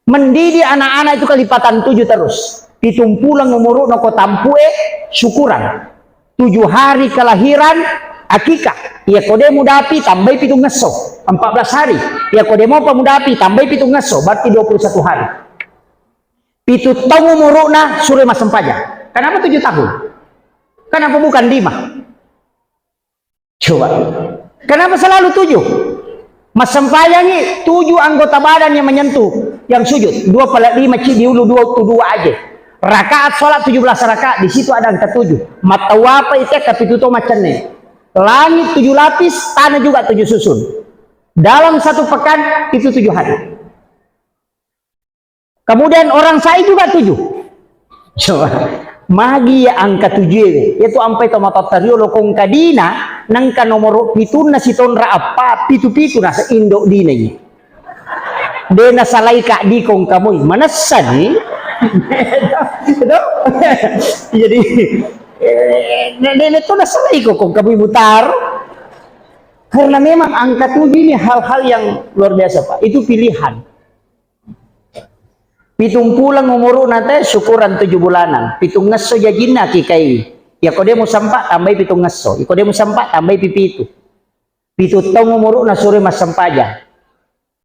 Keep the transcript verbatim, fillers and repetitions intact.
Mendidik anak-anak itu kelipatan tujuh terus. Pitung puleng umuru'na ko tampue, syukuran. Tujuh hari kelahiran, akikah. Iya ko de mudapi, tambai pitung ngesso, empat belas hari. Iya ko de mopa mudapi, tambai pitung ngesso, berarti dua puluh satu hari. Pitu taung umuru'na, sure massempajang. Kenapa tujuh tahun? Kenapa bukan lima? Coba. Kenapa selalu tujuh? Massempajangi tujuh anggota badan yang menyentuh, yang sujud. Dua pala lima, ci diulu dua, tu dua aja. Rakaat sholat tujuh belas rakaat, di situ ada angka tujuh. Mattawapa itu ke pitu to macenne. Langit tujuh lapis, tanah juga tujuh susun. Dalam satu pekan itu tujuh hari. Kemudian orang sai juga tujuh. Coba. Magi ya angka tujuh ewe. Yaitu ampai to matotta riolo kong kadina, nangka nomor pitunna sitonra appa, pitu-pitu nasa indo dina ini. De nasalai kak di kong kamui. Manessa ni. Jadi, eh, na-, de to nasalai kok kong kamui mutar. Karena memang angka tujuh ini hal-hal yang luar biasa, Pak. Itu pilihan. Pitung puleng umuru'na te, syukuran tujuh bulanan. Pitung ngesso jajinna kikai. Iya ko de musampa, tambai pitung ngesso. Iya ko de musampa, tambai pipitu. Pitu taung umuru'na sure massempajang.